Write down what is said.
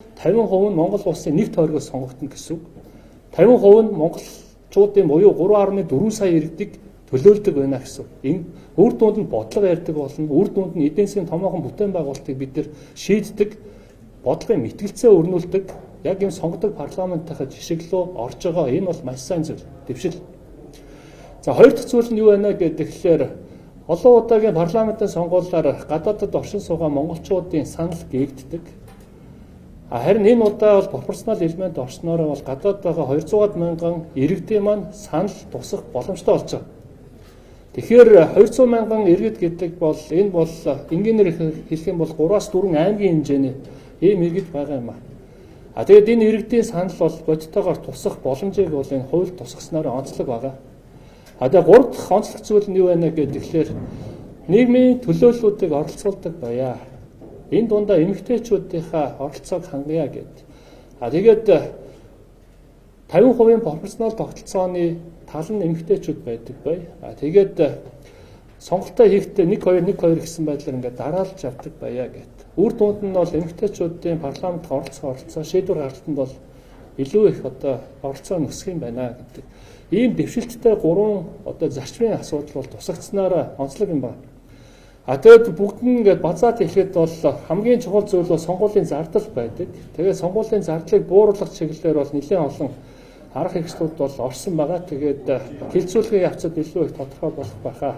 50% нь Монгол улсын нэг тойргоос сонгогдоно гэсэн үг. 50% нь монголчуудын буюу 3.4 сая иргэдийг төлөөлдөг байна гэсэн. Энэ үр дүнд нь бодлого ярьдаг болно. Үр дүнд нь эдийн засгийн томоохон бүтээн байгуулалтыг бид нэр шийддэг, бодлогын мэтгэлцээ өрнүүлдэг. Яг юм сонгодог парламентынхаа жишг рүү орж байгаа. Энэ бол маш сайн зүйл. Дэвшил. За, хоёр дахь зүйл нь юу байна гэхээр олон удаагийн парламентын сонгуулиар гадаадад оршин суугаа монголчуудын санал гээгддэг. Харин энэ удаа бол пропорционал элемент орсноороо бол гадаад байгаа 200 мянган иргэдийн маань санал тусах боломжтой болж байгаа. Тэгэхээр 200 мянган иргэд гэдэг бол энэ бол энгийнээр хэлэх юм бол 3-аас 4 аймгийн хэмжээний ийм иргэд байгаа юм а. Тэгээд энэ иргэдийн санал бол бодтойгоор тусах боломжийг бол энэ хууль тусгаснаар онцлог байгаа. Тэгээд гурав дахь онцлог зүйл нь юу байна гэхээр нийгмийн төлөөллүүдийг оролцуулдаг байя. Энэ дундаа эмэгтэйчүүдийнхаа оролцоог хангая гэд. Тэгээд 50% пропорционал тогтолцооны тал нь эмэгтэйчүүд байдаг бай. Тэгээд сонголтоо хийхдээ 1 2 1 2 гэсэн байдлаар ингээд дараалж авдаг байя гэд. Үр дүнд нь бол эмэгтэйчүүдийн парламент оролцоо шийдвэр гаргалтанд бол илүү их одоо оролцоо нөсөх юм байна гэдэг. Ийм дэвшилттэй гурван одоо зарчмын асуудал бол тусагдсанаараа онцлог юм байна. Тэгээд бүгд нь ингээд базаад хэлэхэд бол хамгийн чухал зүйл бол сонгуулийн зардал байдаг. Тэгээд сонгуулийн зардлыг бууруулах чиглэлээр бол нэлээд олон арга хэрэгслүүд бол орсон байгаа. Тэгээд хилцүүлгийн явцад илүү их тодорхой болох байхаа.